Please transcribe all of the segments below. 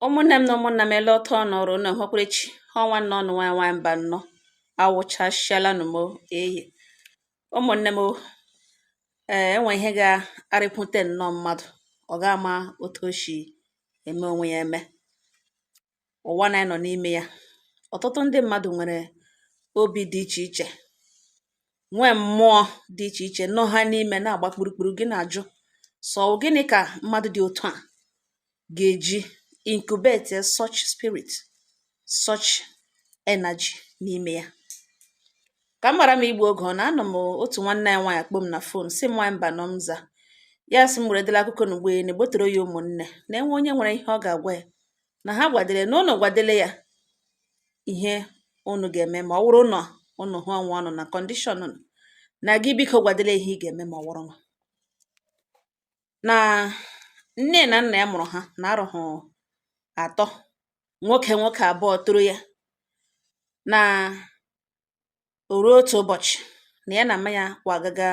Ụmụnne m na ụmụnna m, ele ọtọ nọrọ unu hụkwara chi ọnwa nnọọ nụ nwanyị nwanyị mba nnọọ awụchasịala nụ m eyi. Ụmụnne m, ee, enwe ihe ga-arịkwute nnọọ mmadụ, ọ ga-ama otu o si eme onwe ya eme. Ụwa na anyị nọ n'ime ya, ọtụtụ ndị mmadụ nwere obi dị iche iche, nwee mmụọ dị iche iche nọ ha n'ime na-agba kpurukpuru. Gị na-ajụ sọ gịnị ka mmadụ dị otu a ga-eji incubate such spirit, such energy n'ime ya? Ka m gbara m igbu oge, ọ na-anọ m, otu nwanne ya nwaanyị akpọ m na phone, si m nwaanyị mba nọ m za ya, sị m were dela akụkọ na ugbo na egbotoro ya ụmụnne na enwe onye nwere ihe ọ ga-agwa ya na ha gwadere na ụnụ gwadele ya ihe unu ga-eme ma ọ wụrụ nọ unu hụ onwe ọnụ na condition na gị, biko gwadele ihe ị ga-eme ma ọ wụrụ na nne na nna ya mụrụ ha na arụghụ atọ, nwoke nwoke abụọ toro ya. Na o ruo otu ụbọchị na ya na mma ya kwa agaga,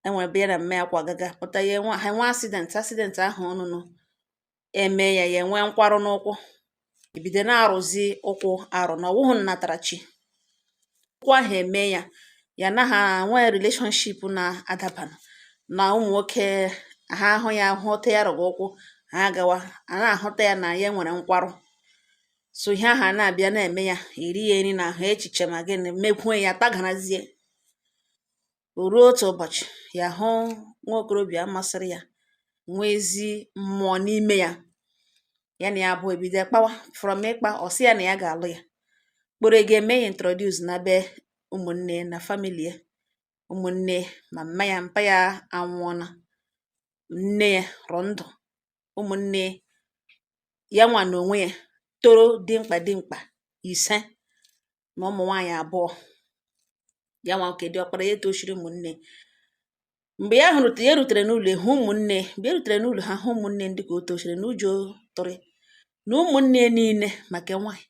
enwere ebe ya na mma ya kwa agaga pụta, ya enwe ha enwe accident. Accident ahụ ọnụnụ eme ya, ya enwee nkwarụ n'ụkwụ, ebido na-arụzi ụkwụ arụ na ọwụhụ nnatarachi ụkwụ ahụ eme ya, ya naghị nwee relationship na-adabana na ụmụ nwoke. Ha ahụ ya, hụta ya rụga ụkwụ, ha agawa a na-ahụta ya na ya nwere nkwarụ. So ihe ahụ a na-abịa na-eme ya, eri ya nri na ahụ, echiche ma gịnị mekwue ya tagarazie. O ruo otu ụbọchị, ya hụ nwa okorobịa masịrị ya, nwee ezi mmụọ n'ime ya. Ya na ya abụọ ebido kpawa. From ịkpa, ọ sị ya na ya ga-alụ ya, kpọrọ ego eme ya introduce na be ụmụnne na family ya. Ụmụnne ma mma ya, mpa ya anwụọna, nne ya rọ ndụ, ụmụnne ya nwa na onwe ya toro dimkpa dimkpa ise na ụmụ nwaanyị abụọ. Ya nwa nke diọkpara ya etochiri ụmụnne. Mgbe ya hụrụ ya rutere n'ụlọ hụ ụmụnne, mgbe e rutere n'ụlọ ha hụ ụmụnne ndị ka o tochiri na ụjọ tụrụ na ụmụnne niile maka nwaanyị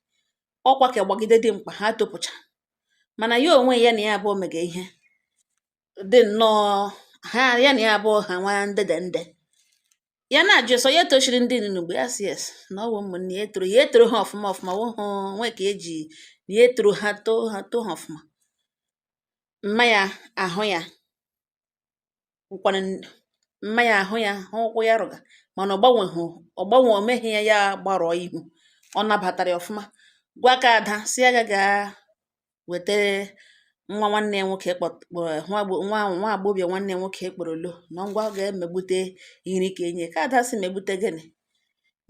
ọkwa ka gbagide dimkpa ha topụcha. Mana ya onwe ya na ya abụọ mega ihe dị nnọọ ha, ya na ya abụọ ha nwa ndede nde. Ya na-ajụ sọ ya etochiri ndị nnu. Mgbe ya sị yes, na ọ bụ ụmụnne ya etoro, ya etoro ha ọfụma ọfụma, wụ hụ nwe ka eji na ya etoro ha, too ha, too ha ọfụma. Mma ya ahụ ya wụkwanụ mma ya ahụ ya hụ ụkwụ ya rụga, mana ọ gbanweghị, ọ gbanwe, o meghị ya, ya gbarụọ ihu. Ọ nabatara ya ọfụma, gwa ka ada si ya ga weta nwa nwanne ya nwoke kpọ nwa nwa nwa agbọghọbịa nwanne ya nwoke kpọrọ lo na ngwa ga-emegbute nri ka enye ka ada si megbute gịnị,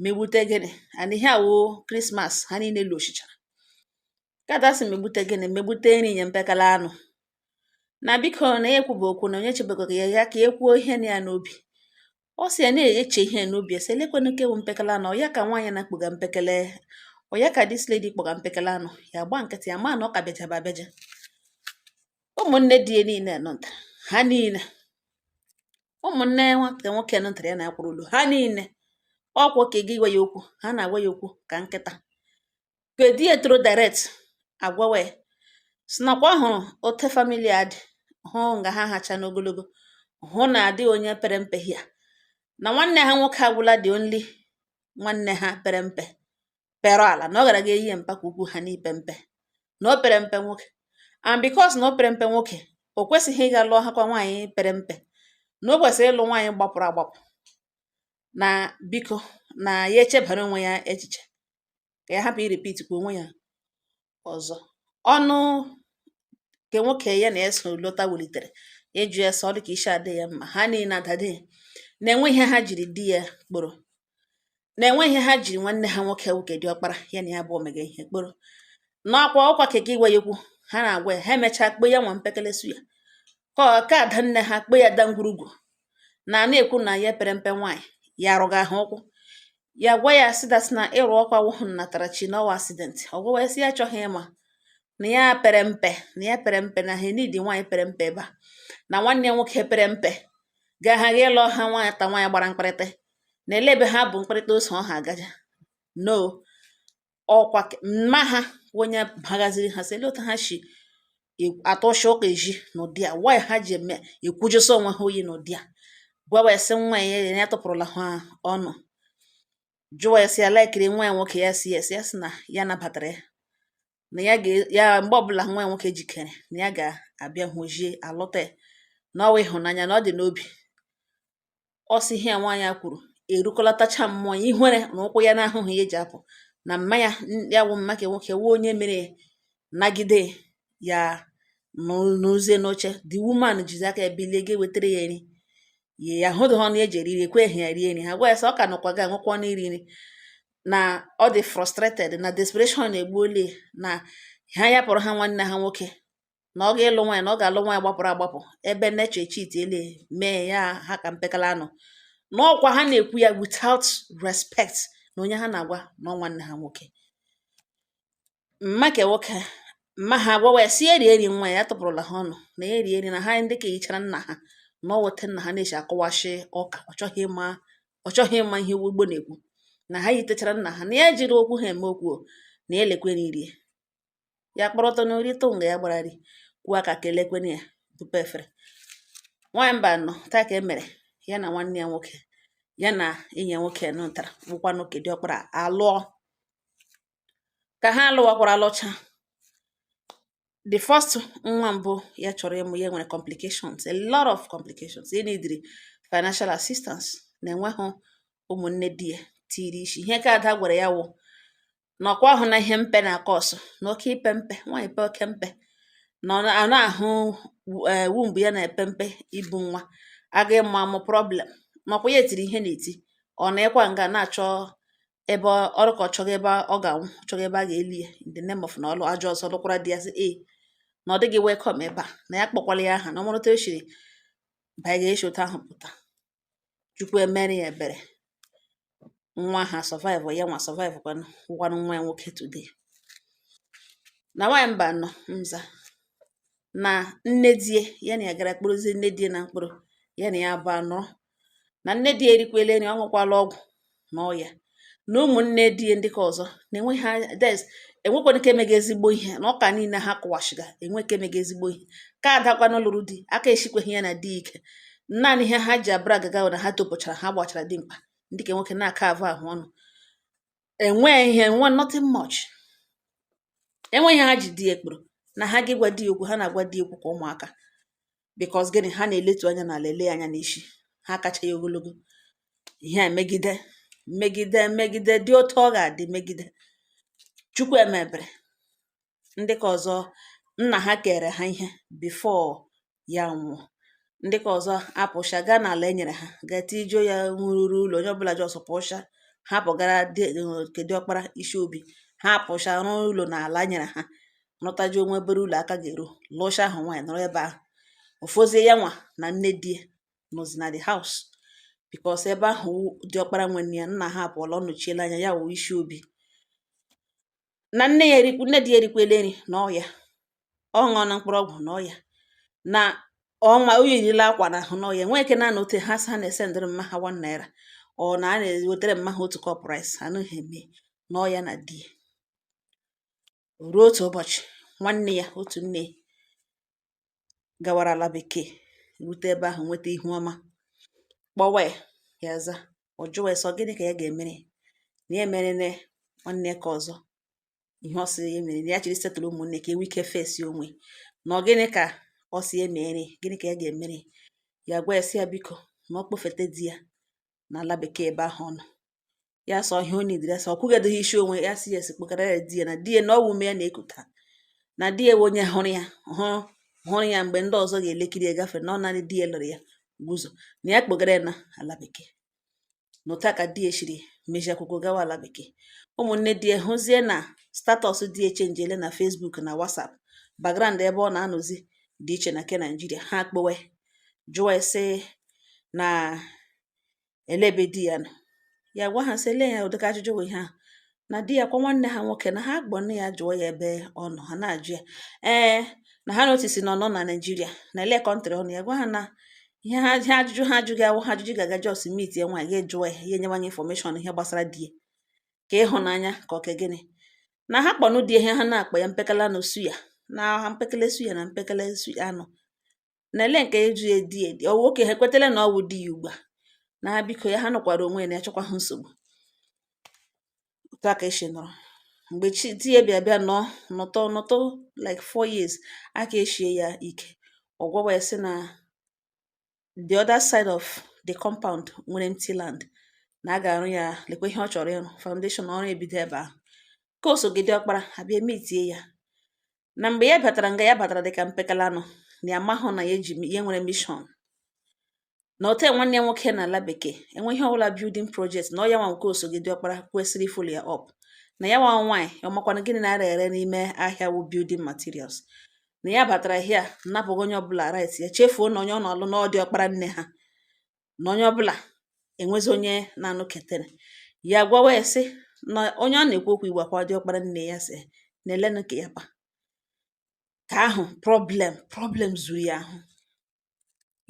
megbute gịnị. And ihe a wụ Christmas, ha niile lụchichara. Ka ada si megbute gịnị, megbute nri nye mpekele anụ. Na biko, na ya ekwuba okwu na onye chebekwa ya, ya ka e kwuo ihe na ya n'obi. Ọ sị ya na-eche ihe n'obi ya, sị elekwanụ nke bụ mpekele anụ. Ọ ya ka nwaanyị na-akpụga mpekele, ọ ya ka this lady kpọga mpekele anụ. Ya gba nkịtị, ya ma na ọ ka bịajaba abịaja. Ụmụnne di ya niile nọ ntara ha niile, ụmụnne nwata nwoke nọ ntara ya na akwụrụ olu ha niile ọkwụ ka gị gwa ya okwu, ha na-agwa ya okwu ka nkịta ka di ya toro direct agwawa ya. Si nakwa ọ hụrụ ote family a dị, hụ nga ha hacha n'ogologo, hụ na adị onye pere mpe hia na nwanne ha nwoke agwụla, dị only nwanne ha pere mpe pere ala na ọ gara ga eyi mpa ka ukwu ha n'ipe mpe, na o pere mpe nwoke. And because na o pere mpe nwoke, o kwesịghị ịga lụọ hakwa nwaanyị pere mpe, na o kwesịrị ịlụ nwaanyị gbapụrụ agbapụ. Na biko, na ya echebara onwe ya echiche ka ya hapụ irepeat kwa onwe ya ọzọ. Ọnụ nke nwoke ya na eso lọta welitere ịjụ ya sọ ọ dị ka isi adị ya mma. Ha niile adade na-enwe ihe ha jiri di ya kpọrọ, na-enwe ihe ha jiri nwanne ha nwoke nwoke dị ọkpara ya na ya abụọ mega ihe kpọrọ n'ọkwa ọkwa keke ịgwa ya okwu. Ha na-agwa ya, ha emechaa kpe ya nwa mpekele su ya ka ọ ka ada nne ha kpe ya dangwurugwu na na-ekwu na ya pere mpe nwaanyị ya arụga ha ụkwụ. Ya gwa ya sị that na ịrụ ọkwa wụhụ nnatarachi na ọwa accident. Ọ gwawa ya sị ya achọghị ịma na ya pere mpe, na ya pere mpe, na ha need nwaanyị pere mpe ebe a, na nwanne ya nwoke pere mpe ga-agha ịlụ ha nwaanyị ta nwaanyị gbara mkpịrịtị na ele ebe ha bụ mkpịrịta ose ọha agaja no. Ọkwa mma ha onye baghaziri ha sị ele otu ha si atụshi ụka eji n'ụdị a, why ha ji eme ekwujosi onwe ha oyi n'ụdị a. Gwa wee sị nwa ya ya tụpụrụla ha ọnụ. Jụọ ya sị ya laikiri nwa ya nwoke. Ya sị yes. Ya sị na ya nabatara ya, na ya ga ya mgbe ọbụla nwa ya nwoke jikere, na ya ga-abịa hụzie alụta ya, na ọwa ịhụnanya na ọ dị n'obi. Ọ sị ihe a nwaanyị a kwuru erukọlatacha mmụọ ya, ihere na ụkwụ ya na-ahụghị ya eji apụ na mma ya. Ya wụ mma ka nwoke wụ onye mere nagide ya n'ozie n'oche. The woman jizi aka ya bilie ga ewetara ya nri ya, hụdụ ọnụ eji eri nri, ekweghị ya rie nri. Ha gwa ya sị ọ ka nọkwa ga nwekwa ọnụ iri nri, na ọ dị frustrated, na desperation na-egbuole, na ha yapụrụ ha nwanne ha nwoke, na ọ ga-ịlụ nwaanyị, na ọ ga-alụ nwaanyị gbapụrụ agbapụ ebe nature cheat ele mee ya ha ka mpekala anụ. Na ọkwa ha na-ekwu ya without respect, na onye ha na-agwa na ọ nwanne ha nwoke. Mma ke nwoke mma ha gwawa ya si eri eri nwa ya tụpụrụla ha ọnụ na eri eri, na ha ndị ka yichara nna ha, na ọ weta nna ha na-echi akọwashi ọka. Ọ chọghị ịma, ọ chọghị ịma ihe ugbo na-ekwu, na ha yitechara nna ha, na ya jiri okwu ha eme okwu o, na ya elekwere irie ya kpọrọtọ n'ori tụ nga ya gbarari kwuo aka kelekwene ya tupu efere. Nwaanyị mba nọ taa ka e mere ya na nwanne ya nwoke, ya na enyi ya nwoke nụtara bụkwanụ kediọkpara alụọ. Ka ha alụwakwara alụcha, the first nwa mbụ ya chọrọ ịmụ ya nwere complications, a lot of complications. E neediri financial assistance na enweghị ụmụnne di ya tiri isi. Ihe ka ada gwara ya wụ na ọkwa ahụ na ihe mpe na-akọ ọsọ na oke ipe mpe nwaanyị pe oke mpe, na ọ na-ahụ womb ya na-epe mpe ibu nwa aga ịmụ amụ problem, na ọkwa ya etiri ihe n'eti. Ọ na ịkwa nga na-achọ ebe ọrụ ka ọ chọghị ebe ọ ga-anwụ, chọghị ebe a ga-eli ya, in the name of na ọlụ ajọ ọzọ lụkwara di ya, sị ee, na ọ dịghị welcome ebe a, na ya kpọkwala ya aha, na ọ mara o shiri banye ga-esi otu ahụ pụta. Chukwu emere ya ebere, nwa ha survive, ya nwa survive kwanụ, wụkwanụ nwa ya nwoke today. Na nwaanyị mba nọ nza na nne die ya na ya gara kpụrụzie nne die na mkpụrụ ya na ya bụ anọ, na nne di ya erikwele nri, ọ ṅụkwala ọgwụ na ọya, na ụmụnne di ya ndị ka ọzọ na-enwe ha des enwekwana ike emega ezigbo ihe na ọka niile ha kụwashiga, enwe ike emega ezigbo ihe. Ka adakwanụ lụrụ di aka eshikweghị ya na di ike. Naanị ihe ha ji abụrụ agaga bụ na ha topụchara, ha gbachara dimkpa, ndị ka nwoke na-aka avụ ahụ ọnụ, enweghị ihe nwe, nothing much, enweghị ihe ha ji di ya ekporo na ha ga-ịgwa di ya okwu. Ha na-agwa di ya okwu ka ụmụaka, because gịnị? Ha na-eletu anya n'ala, ele anya n'isi, ha kacha ya ogologo. Ihe a megide megide megide dị otu ọ ga-adị megide. Chukwu emebere ndị ka ọzọ nna ha kere ha ihe before ya nwụọ. Ndị ka ọzọ apụsha gaa n'ala e nyere ha gaa tijuo ya nwururu ụlọ. Onye ọbụla just pụsha hapụgara nke diọkpara isi obi ha pụsha rụọ ụlọ n'ala nyere ha, rụtajuo nwa obere ụlọ aka ga-eru, lụcha ahụ nwaanyị nọrọ ebe ahụ. Ofozie ya nwa na nne di ya nọzi na the house, because ebe ahụ diọkpara nwe ya, nna ha apụọla, ọ nọchiela anya ya wụ isi obi. Na nne ya erikwu, nne di ya erikwele nri na ọya, ọ ṅụọ na mkpụrụ ọgwụ na ọya, na ọnwa onye yirila akwa n'ahụ na ọya nwee ike na ote ha sị ha na-esendịrị mma ha ₦1, ọ na a na-ewetere mma ha otu cup rice, anaghị eme na ọya na di ya. Ruo otu ụbọchị, nwanne ya otu nne gawara ala bekee, rute ebe ahụ nweta ihu ọma, kpọwa ya, ya za. Ọ jụwa ya sị ọ gịnị ka ya ga-emere na ya emerene nwanne ya ka ọzọ ihe ọ sị ya mere, na ya chịrị setụlụ ụmụnne ka enwe ike fesi onwe, na ọ gịnị ka ọ sị ya mere, gịnị ka ya ga-emere ya. Gwa ya sị ya biko, na ọ kpọfete di ya n'ala bekee ebe ahụ ọ nọ. Ya sọ ihe o nidiri, ya sọ ọ kwugedoghị isi onwe ya, sị ya esi kpọkara ya di ya, na di ya na ọwụ ume ya na-ekuta, na di ya wụ onye hụrụ ya, hụ hụrụ ya mgbe ndị ọzọ ga-elekiri ya gafere, na ọ naanị di ya lụrụ ya guzo, na ya kpọgara ya na ala bekee. Na otu a ka di ya shiri mezie akwụkwọ gawa ala bekee. Ụmụnne di ya hụzie na status di ya echenjiele na Facebook na WhatsApp, background ebe ọ na-anọzi dị iche na nke Naijiria. Ha kpowe jụọ ya sị na ele ebe di ya nọ. Ya gwa ha sị lee ya ụdịka ajụjụ wụ ihe ahụ, na di ya kwa nwanne ha nwoke, na ha gbọ nne ya jụọ ya ebe ọ nọ. Ha na-ajụ ya ee, na ha notice na ọ nọ na Naijiria, na ele country ọ nọ. Ya gwa ha na ihe ha, ihe ajụjụ ha ajụghị awụ ha ajụjụ ga-aga just meet ya nwaanyị ga jụọ ya, ya enyewanye information ihe gbasara di ya, ka ịhụnanya ka ọ ke gịnị na ha kpọnụ di ihe ha na-akpọ ya mpekele anụ suya, na mpekele suya na mpekele suya anụ, na ele nke eju ya di ya ọ nwoke. Ha ekwetala na ọ wụ di ya ugbu a, na ha biko ya ha nọkwara onwe ya na ya chọkwa ha nsogbu. Otu a ka esi nọrọ mgbe chi di ya bịa bịa nọọ nọtọ nọtọ like 4 years, aka eshie ya ike. Ọ gwawa ya sị na the other side of the compound nwere empty land, na a ga-arụ ya. Lekwa ihe ọ chọrọ ịrụ, foundation ọrụ ebido ebe ahụ ka o sogide ọkpara abịa meetie ya. Na mgbe ya batara nga, ya batara dịka mpekele anụ, na ya amahụ na ya eji ya nwere mission na ote nwanne ya nwoke na ala bekee enwe ihe ọbụla building project, na ọ ya nwa nke osogide ọkpara kwesịrị ifollow ya up, na ya nwa nwaanyị ọmakwanụ gịnị na-ara ere n'ime ahịa wu building materials. Na ya batara hia napụghị onye ọbụla right ya, chefuo na onye ọ na-alụ na ọ dị ọkpara nne ha, na onye ọbụla enwezi onye na-anụ ketere ya. Gwawa ya sị na onye ọ na-ekwu okwu igbo akwa dị ọkpara nne ya, sị na elenụ ka ya pa ka ahụ problem zuru ya ahụ.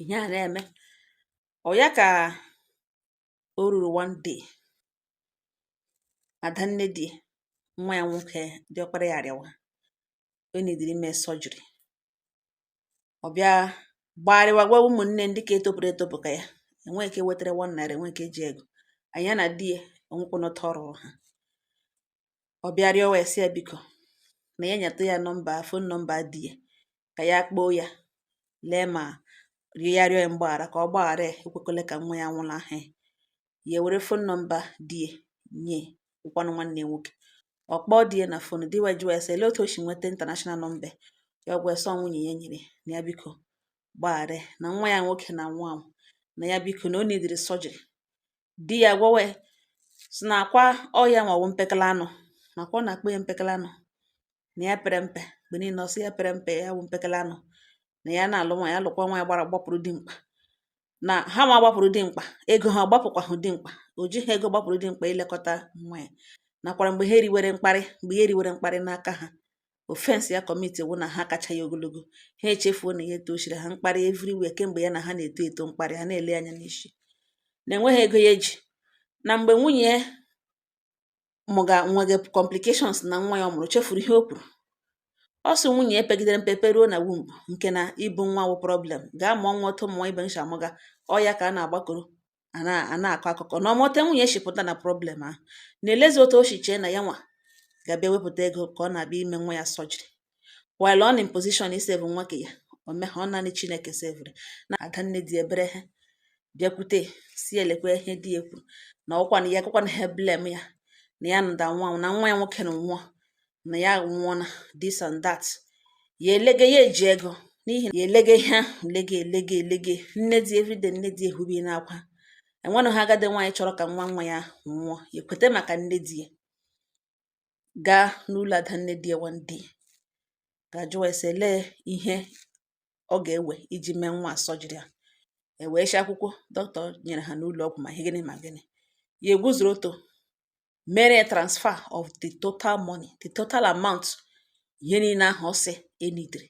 Ihe a na-eme ọ ya ka o ruru one day, adanne di nwa ya nwoke dị ọkpara ya arịawa o nidiri ime surgery. Ọ bịa gbagharịwa gwa ụmụnne ndị ka etopụrụ etopụ ka ya enwe nke wetara ₦1, enwe nke ji ego anya na di ya onwekwana otu ọ rụrụ ha. Ọ bịa rịọ ya sị ya biko, na ya nyetụ ya number, phone number di ya, ka ya kpọọ ya lee ma ya rịọ ya mgbaghara, ka ọ gbaghara ya, ekwekwele ka nwa ya nwụlahụ ya. Ya were phone number di ya nye ụkwanụ nwanne ya nwoke. Ọ kpọọ di ya na phone, di wa jụọ ya sị elee otu o si nweta international number ya. Ọ gwa ya sị ọ nwunye ya nyere na ya, biko gbaghara ya, na nwa ya nwoke na-anwụ anwụ, na ya biko, na o nidiri surgery. Di ya gwawa ya sị na akwa ọ ya nwawo mpekele anụ, nakwa ọ na-akpọ ya mpekele anụ, na ya pere mpe mgbe niile. Ọ sị ya pere mpe, ya wụ mpekele anụ, na ya na-alụ nwaanyị, alụkwa nwaanyị gbara gbapụrụ dimkpa, na ha nwa gbapụrụ dimkpa ego ha gbapụkwahụ dimkpa, o jighị ego gbapụrụ dimkpa ilekọta nwa ya. Nakwara mgbe ha eriwere mkparị, mgbe ya eriwere mkparị n'aka ha, offence ya commit wụ na ha kacha ya ogologo, ha echefuo na ya etochiri ha mkparị everywhere kemgbe ya na ha na-eto eto, mkparị ha na-ele anya n'isi, na enweghị ego ya eji. Na mgbe nwunye ya mụga nwege complications na nwa ya ọ mụrụ, chefuru ihe o kwuru. Ọ sị nwunye ya pegidere mpepe ruo na womb, nke na ibu nwa wụ problem, gaa mụọ nwa otu ụmụ nwa ibe nshi amụga ọ ya ka a na-agbakọrọ a na-akọ akụkọ na ọmụte nwunye shipụta na problem ahụ, na-elezi otu o si chee na ya nwa ga-abịa wepụta ego ka ọ na-abịa ime nwa ya surgery while on in position isave nwa ke ya. O meghe ọ, naanị Chineke severe na adanne dị ebere ha bịakwute si elekwa ihe di ya kwuru, na ọkwa na ya ekwekwana ha blame ya, na ya nda nwa na nwa ya nwoke na nwụọ, na ya nwụọ na this and that. Ya elege ya eji ego n'ihi ya elege ihe ahụ lege elege elege nne di everyday, nne di ehubi n'akwa enwenụ ha. Agadi nwaanyị chọrọ ka nwa nwa ya nwụọ, ya ekwete maka nne di ya. Gaa n'ụlọ adanne di ya one day, ga jụọ ese elee ihe ọ ga-ewe iji mee nwa surgery a. E wee shi akwụkwọ dọkịta nyere ha n'ụlọ ọgwụ, ma ihe gịnị ma gịnị. Ya egwuzuru oto mere ya transfer of the total money, the total amount, ihe niile ahụ ọ sị enidiri,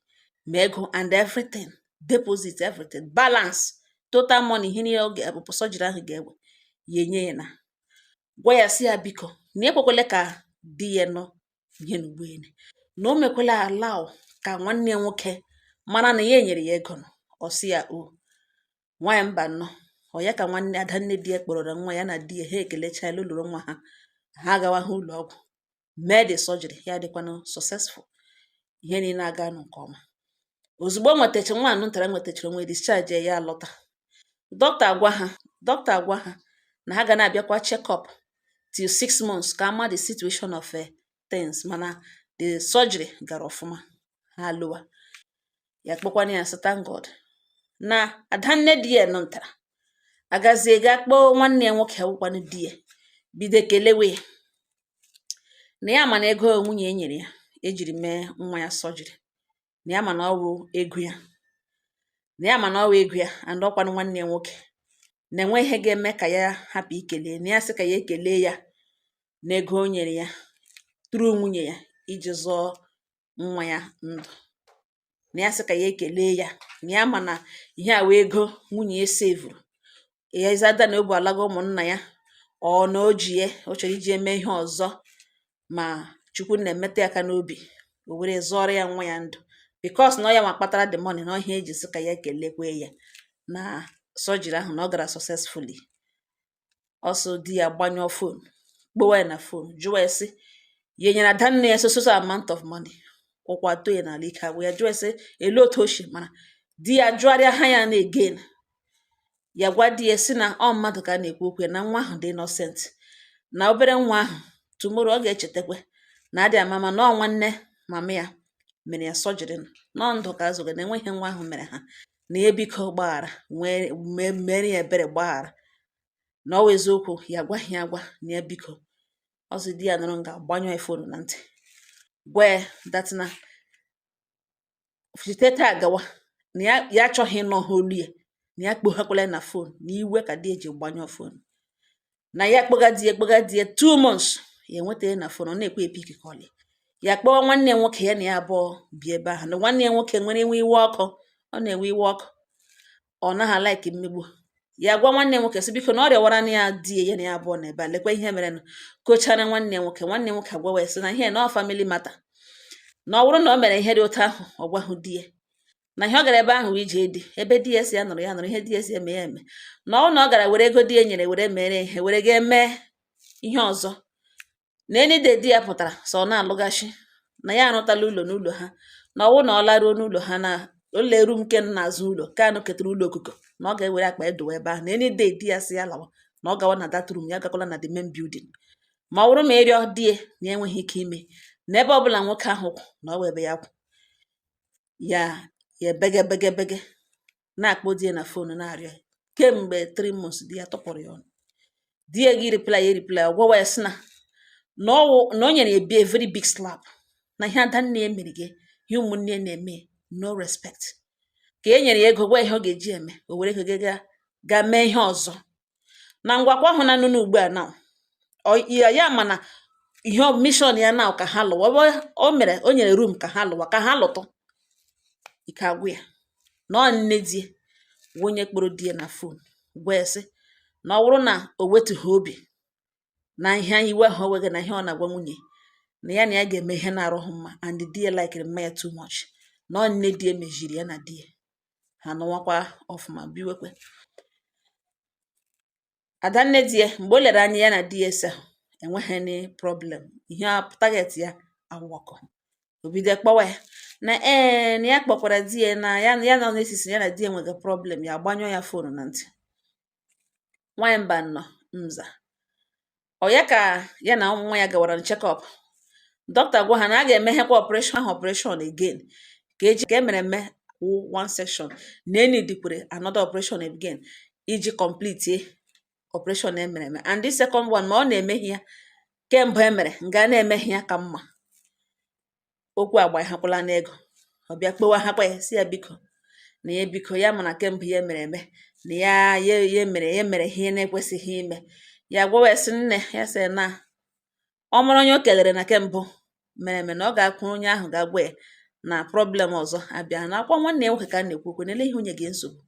ma ego and everything, deposit everything, balance, total money, ihe niile ọ ga-ebụ surgery ahụ ga-ewe. Ya enye ya na gwa ya sị ya biko, na ekwekwele ka di ya nọ ihe n'ugboene, na o mekwela allow ka nwanne ya nwoke mara na ya enyere ya ego. Nọ ọ sị ya o nwa ya mba nnọọ. Ọ ya ka nwanne adanne di ya kpọrọ nwa ya na di ya, ha ekelechala ụlọ nwa ha, ha agawa ha ụlọ ọgwụ mee the surgery, ya dịkwanụ successful, ihe niile aga nụ nke ọma. Ozugbo o nwetacha nwa anụ ntara, nwetachara onwe, discharge ya, alọta. Dọkịta agwa ha na ha ga na-abịakwa check up till 6 months ka ama the situation of things, mana the surgery gara ọfụma. Ha alụwa ya, kpọkwana ya sị thank God na adanne di ya nọ ntara agazie gaa kpọọ nwanne ya nwoke wụkwanụ di ya, bido kelewe ya na ya ma na ego nwunye e nyere ya ejiri mee nwa ya surgery, na ya ma na ọ wụ ego ya, na ya ma na ọ wụ ego ya, and ọkwanụ nwanne ya nwoke na-enwe ihe ga-eme ka ya hapụ ikele na ya, sị ka ya ekele ya na ego o nyere ya through nwunye ya iji zọọ nwa ya ndụ, na ya sị ka ya ekele ya, na ya ma na ihe a wee ego nwunye ya sevuru ya izada na o bu alaga ụmụnna ya, ọ na o ji ya ọ chọrọ iji eme ihe ọzọ, ma Chukwu na-emete aka n'obi o were zọrọ ya nwa ya ndụ, because na ọ ya nwa kpatara the money, na ihe eji sị ka ya kelekwe ya na surgery ahụ na ọ gara successfully. Ọsọ di ya gbanyụọ phone, kpọọ ya, Kpowa ya na phone, jụwa ya sị ya enyere adanne ya so so so amount of money. Ụkwụ atọ ya n'ala, ike agwụ ya. Jụọ ya sị elee otu o si mara. Di ya jụgharịa ha ya na again. Ya gwa di ya sị na ọ mmadụ ka a na-ekwu okwu ya, na nwa ahụ dị innocent, na obere nwa ahụ, tomorrow ọ ga-echetakwa na adị ama ama na ọ nwanne mama ya mere ya surgery, nọ ndụ ka azụga, na enweghị nwa ahụ mere ha, na ya biko gbaghara, nwee mere ya ebere, gbaghara, na ọ wụ eziokwu. Ya gwaghị ya agwa na ya biko ọsị. Di ya nụrụ nga, gbanyụọ ya phone na ntị, gwa ya that na site taa gawa, na ya ya achọghị ịnọ ha olu ya, na ya kpoghakwala ya na phone. Na iwe ka di ya ji gbanyụọ phone, na ya kpọga di ya, kpọga di ya 2 months, ya enweta ya na phone, ọ na-ekwe e pick call ya. Ya kpọọ nwanne ya nwoke, ya na ya abụọ bi ebe ahụ, na nwanne ya nwoke nwere enwe iwe ọkụ, ọ na-ewe iwe ọkụ, ọ naghị a like mmegbu. Ya gwa nwanne ya nwoke sị biko na ọ rịọwara na ya di ya, ya na ya abụọ na ebe a, lekwa ihe mere nụ, kochara nwanne ya nwoke. Nwanne ya nwoke agwawa ya sị na ihe na ọ family matter, na ọ bụrụ na o mere ihe dị otu ahụ, ọ gwahụ di ya, na ihe ọ gara ebe ahụ ije di ebe di ya si ya nọrọ, ya nọrọ ihe di ya si eme ya eme, na ọ na ọ gara were ego di ya nyere were mere ihe, were ga mee ihe ọzọ, na enide di ya pụtara sọ ọ na-alụgachi, na ya arụtala ụlọ n'ụlọ ha, na ọwụ na ọ laruo n'ụlọ ha, na ụlọ eru nke nọ n'azụ ụlọ ka anụ ketara ụlọ okuko, na ọ ga-ewere akpa edowe ebe ahụ, na any day di ya si ya lawa, na ọ gawa na that room, ya gakwala na the main building, ma ọ bụrụ ma ịrịọ di ya na ya enweghị ike ime, na ebe ọbụla nwoke ahụ kwụ, na ọ wụ ebe ya kwụ. Ya ya bege bege bege na-akpọ di ya na phone, na-arịọ ya kemgbe 3 months. Di ya tọpụrụ ya ọnụ. Di ya gị reply ya reply, ọ gwawa ya sị na na ọwụ na o nyere ya a very big slap, na ihe adanne ya mere gị, ihe ụmụnne ya na-eme, no respect, ka e nyere ya ego, gwa ihe ọ ga-eji eme, o were ego ga ga mee ihe ọzọ. Na ngwakwa ahụ na nụnụ ugbu a na ya ya mana ihe mission ya na ka ha lụwa o mere, o nyere room ka ha lụwa, ka ha lụtụ. Ike agwụ ya. Na ọ nne di wụ onye kpọrọ di ya na phone, gwa ya sị na ọ bụrụ na o wetughị obi na ihe iwe ahụ o wege, na ihe ọ na-agwa nwunye na ya, na ya ga-eme ihe na-arụghị mma, and di ya likere mma ya too much. Na ọ nne di ya mejiri ya na di ya ha nọwakwa ọfụma biwekwe. Adanne di ya, mgbe o lere anya, ya na di ya ese enweghị any problem, ihe target ya awụọkọ. O bido kpọwa ya na ee, na ya kpọkwara di ya, na ya ya nọ n'esisi ya na di ya nwega problem, ya agbanyụọ ya phone na ntị. Nwaanyị mba nọ nza ọ ya ka ya na nwa ya gawara check-up. Dọkịta gwa ha na a ga-emeghekwa operation ahụ, operation again, ka eji ka e mere eme wụ one section, na eni dikwere another operation again iji complete operation emere eme, and this second one ma ọ na-emeghe ya kemgbe e mere nga na-emeghe ya ka mma. Okwu agba hakwala n'ego. Ọ bịa kpewa hakwa ya, si ya biko, na ya biko, ya mana kemgbe ya mere eme na ya ya ya mere, ya mere ihe na-ekwesịghị ime. Ya gwawa ya sị nne ya sị na ọ mara onye o kelere na kembụ mere eme, na ọ ga-akwụ onye ahụ ga-agwa ya na problem ọzọ abịa na akwa nwanne ya nwoke ka a na-ekwu okwu n'ele ihe onye gị nsogbu,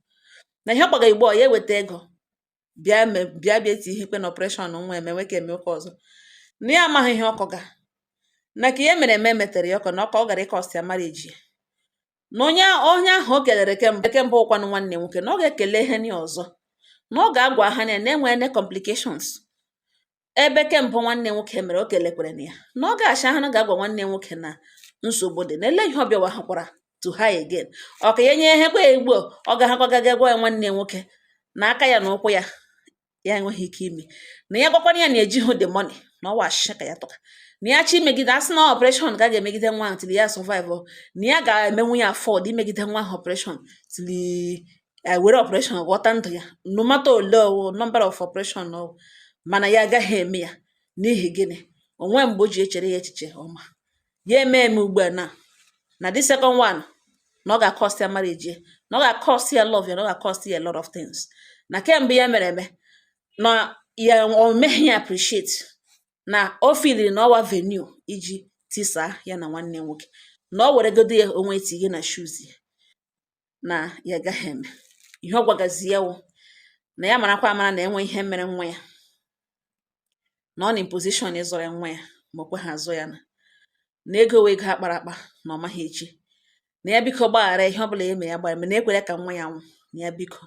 na ihe ọ kpọga igbo ya eweta ego bịa me bịa bịa eti ihe ikpe na operation nwa eme nwoke eme nwoke ọzọ, na ya amaghị ihe ọkọ ga na ka ihe mere eme metere ya ọkọ, na ọkọ ọ gara ị cost ya marriage ya, na onye onye ahụ o kelere kemgbe kembụ ụkwanụ nwanne nwoke, na ọ ga-ekele ihe ni ọzọ, na ọ ga-agwa ha na na-enwene complications ebe kembụ nwanne nwoke mere o kelekwere na ya, na ọ ga-acha ha na ga-agwa nwanne nwoke na nsogbu dị na ele ihe ọbịawa hakwara to her again, ọ ka ya nye ihe kwa egbo, ọ ga-ahakwa gaga gwa ya nwanne nwoke na aka ya na ụkwụ ya ya enweghị ike ime, na ya gwakwana ya na ejighị the money, na ọwa ashịsha ka ya tụka, na ya chi imegide asị na operation ka a ga-emegide nwa ahụ till ya survive, na ya ga-emenwu ya afford imegide nwa ahụ operation till were operation ghọta ndụ ya, no matter ole owo number of operation ọ, mana ya agaghị eme ya. N'ihi gịnị? Onwe mgbe o ji echere ya echiche ọma, ya eme eme ugbu a na na this second one, na ọ ga-cost ya marriage ya, na ọ ga-cost ya love ya, na ọ ga-cost ya a lot of things, na kemgbe ya mere eme na ya o meghị ya appreciate, na o filiri na ọwa venue iji tisaa ya na nwanne nwoke, na ọ weregodo ya onwe tinye na shoes ya, na ya agaghị eme ihe. Ọ gwagazi ya wụ na ya marakwa amara na enwe ihe mere nwa ya, na ọ na in position ịzọrọ ya nwa ya, ma o kwe ha azụ ya, na na ego wee ego akpara akpa, na ọ maghị echi, na ya biko gbaghara ihe ọbụla ya eme, ya gbara mana ekwere ka nwa ya nwụ, na ya biko.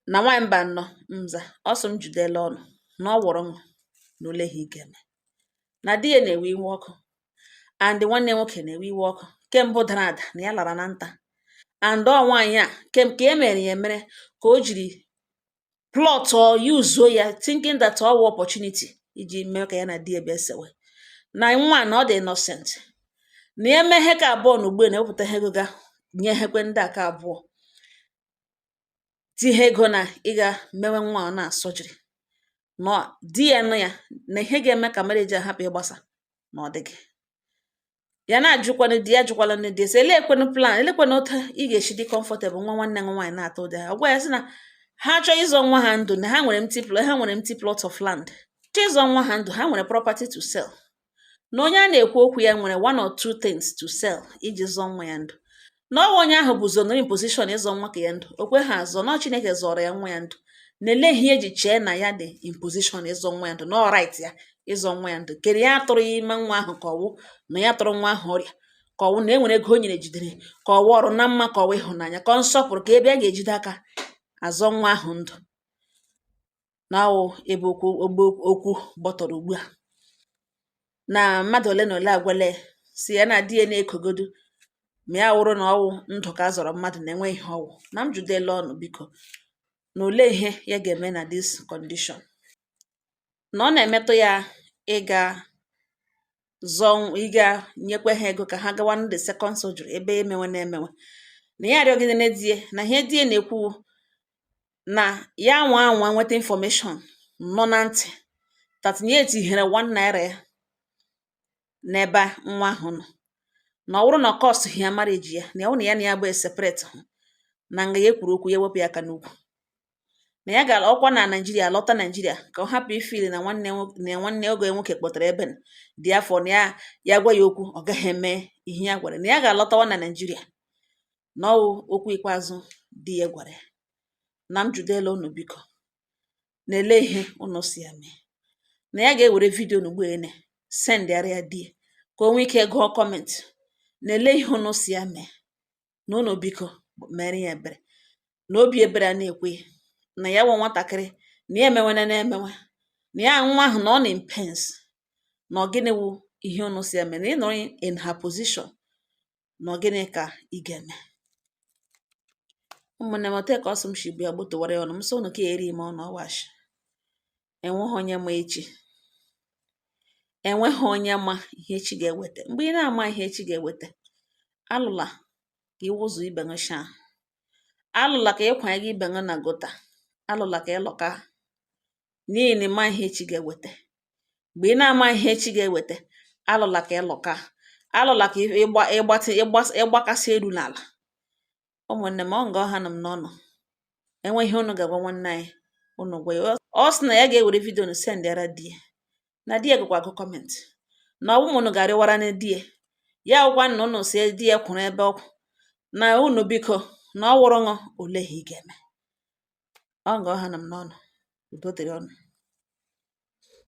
Na nwaanyị mba nnọọ nza ọsọ m jidela ọnụ na ọ wụrụ nwa Na ole ihe ị ga-eme na di ya na-ewe iwe ọkụ, and nwanne nwoke na-ewe iwe ọkụ kembụ dara ada na ya lara na nta, and ọ nwaanyị a kem ka e mere ya emere ka o jiri plot or use ya, thinking that ọ wụ opportunity iji mee ka ya na di ya bịa sewe, na nwa na ọ dị innocent, na ya emeghe ka abụọ na ugbu a na-ewepụta ha ego ga nye hekwe ndị a ka abụọ tinye ego na ịga mewe nwa ọ na surgery nọ di ya nụ ya na ihe ga-eme ka marriage a hapụ ịgbasa na ọ dịghị. Ya na-ajụkwanụ di ya, ajụkwala nne di ya sị eleekwenụ plan, elekwenụ otu ị ga-esi dị comfortable nwa nwanne gị nwaanyị na-atụ ụjọ ya. Ọ gwa ya sị na ha chọọ ịzọ nwa ha ndụ, na ha nwere empty plot, ha nwere empty plot of land, chọọ ịzọ nwa ha ndụ, ha nwere property to sell, na onye a na-ekwu okwu ya nwere one or two things to sell iji zọọ nwa ya ndụ, na ọwa onye ahụ bụ zonori in position ịzọ nwa ka ya ndụ o kwe ha azọ, na Chineke zọrọ ya nwa ya ndụ, na ele ihe eji chee na ya dị in position ịzọ nwa ya ndụ, na ọ right ya ịzọ nwa ya ndụ, kere ya tụrụ ya ime nwa ahụ, ka ọwụ na ya tụrụ nwa ahụ ọrịa, ka ọwụ na e nwere ego o nyere jidere, ka ọwụ ọrụ na mma, ka ọwụ ịhụnanya, ka ọ nsọpụrụ, ka ebe a ga-ejide aka azọ nwa ahụ ndụ, na awụ ebe okwu ogbo okwu gbọtọrọ ugbu a, na mmadụ ole na ole agwala ya si ya na di ya na-ekogodu ma ya wụrụ na ọwụ ndụ ka a zọrọ mmadụ na enwe ihe ọwụ na m judela ọnụ biko, na olee ihe ya ga-eme na this condition, na ọ na-emetụ ya ịga zọọ ịga nyekwe ha ego ka ha gawa the second surgery ebe emewe na emewe, na ya arịọgidere di ya, na ihe di ya na-ekwu na ya anwa anwa nweta information nọ na ntị that na ya etinyere ₦1 ya n'ebe nwa ahụ nọ, na ọ bụrụ na cost ya marriage ya, na ọ bụrụ na ya na ya bụ separate hụ na nga ya ekwuru okwu ya wepụ ya aka n'ukwu, na ya gara ọkwa na Naijiria lọta Naijiria ka ọ hapụ ifili na nwanne na nwanne oge nwoke kpọtara ebe dị afọ na ya ya gwa ya okwu ọ gaghị eme ihe ya gwara na ya ga-alọtawa na Naijiria, na ọwụ okwu ikpeazụ di ya gwara ya. Na m judela unu biko, na-ele ihe unu si ya mee, na ya ga-ewere video n'ugbu ene sendịara ya di ya ka o nwee ike gụọ comment, na-ele ihe unu si ya mee, na unu biko mere ya ebere, na obi ebere a na-ekwe ya, na ya wụ nwatakịrị na ya emewe na emewe na ya nwa ahụ na ọ na in pains, na ọ gịnị wụ ihe unu si ya mee, na ị nọrọ in her position, na ọ gịnị ka ị ga-eme. Ụmụnne m, ote ka ọsọ m si bịa gbotowara ya ọnụ m sị unu ka eri ime ọnụ ọwashi, enweghị onye ma echi, enweghị onye ma ihe echi ga-eweta. Mgbe ị na-ama ihe echi ga-eweta, alụla ka iwụzụ ibe gị shaa, alụla ka ịkwanye gị ibe gị na gota, alụla ka ịlọka, n'ihi na ịma ihe echi ga-eweta. Mgbe ị na-ama ihe echi ga-eweta, alụla ka ịlọka, alụla ka ịgba ịgbatị ịgbakasị elu n'ala. Ụmụnne m, ọ nga ọha nọ m n'ọnụ, enwe ihe unu ga-agwa nwanne anyị, unu gwa ya. Ọ sị na ya ga-ewere video nu sendịara di ya, na di ya gụkwa agụ comment, na ọ bụ unu ga-arịwara na di ya, ya wụkwa na unu si di ya kwụrụ ebe ọkwụ, na unu biko na ọ wụrụ ṅụ ole ihe ị ga-eme. Ọ nga ọha nọ m n'ọnụ. Udo dịrị ọnụ.